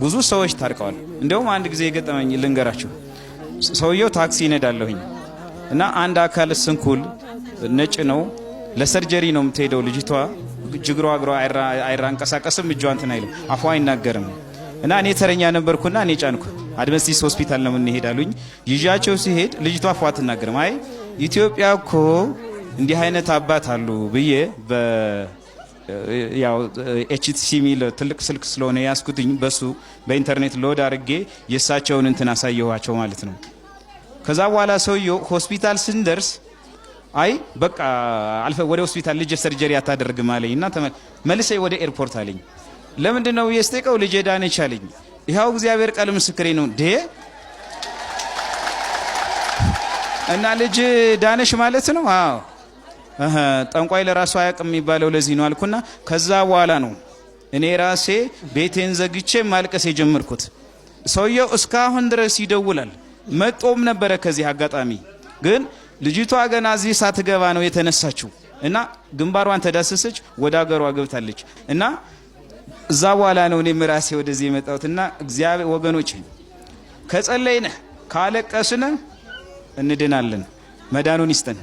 ብዙ ሰዎች ታርቀዋል። እንደውም አንድ ጊዜ የገጠመኝ ልንገራችሁ። ሰውየው ታክሲ ይነዳለሁኝ እና አንድ አካል ስንኩል ነጭ ነው። ለ surgery ነው የምትሄደው ልጅቷ። እግሯ እግሯ አይራንቀሳቀስም፣ እጇ እንትን አይልም፣ አፏ አይናገርም። እና እኔ ተረኛ ነበርኩና እኔ ጫንኩ። አድቨንቲስት ሆስፒታል ነው የምንሄድ አሉኝ። ይዣቸው ሲሄድ ልጅቷ አፏ አትናገርም። አይ ኢትዮጵያ እኮ እንዲህ አይነት አባት አሉ ብዬ ያው HTC የሚል ትልቅ ስልክ ስለሆነ ያስኩትኝ በሱ በኢንተርኔት load አድርጌ የእሳቸውን እንትን አሳየኋቸው ማለት ነው። ከዛ በኋላ ሰውየው ሆስፒታል ስንደርስ አይ በቃ አልፈ ወደ ሆስፒታል ልጅ surgery አታደርግም አለኝ እና መልሰኝ ወደ ኤርፖርት አለኝ። ለምንድን ነው የስቴቀው ልጄ ዳነች አለኝ። ይኸው እግዚአብሔር ቃል ምስክሬ ነው ዴ እና ልጅ ዳነሽ ማለት ነው። አዎ ጠንቋይ ለራሱ አያውቅም የሚባለው ለዚህ ነው አልኩና ከዛ በኋላ ነው እኔ ራሴ ቤቴን ዘግቼ ማልቀስ የጀመርኩት። ሰውየው እስካሁን ድረስ ይደውላል። መጦም ነበረ ከዚህ አጋጣሚ ግን ልጅቷ ገና እዚህ ሳትገባ ነው የተነሳችው እና ግንባሯን ተዳሰሰች፣ ወደ አገሯ ገብታለች። እና እዛ በኋላ ነው እኔም ራሴ ወደዚህ የመጣሁት። እና እግዚአብሔር ወገኖች ከጸለይን ካለቀስን እንድናለን። መዳኑን ይስጠን።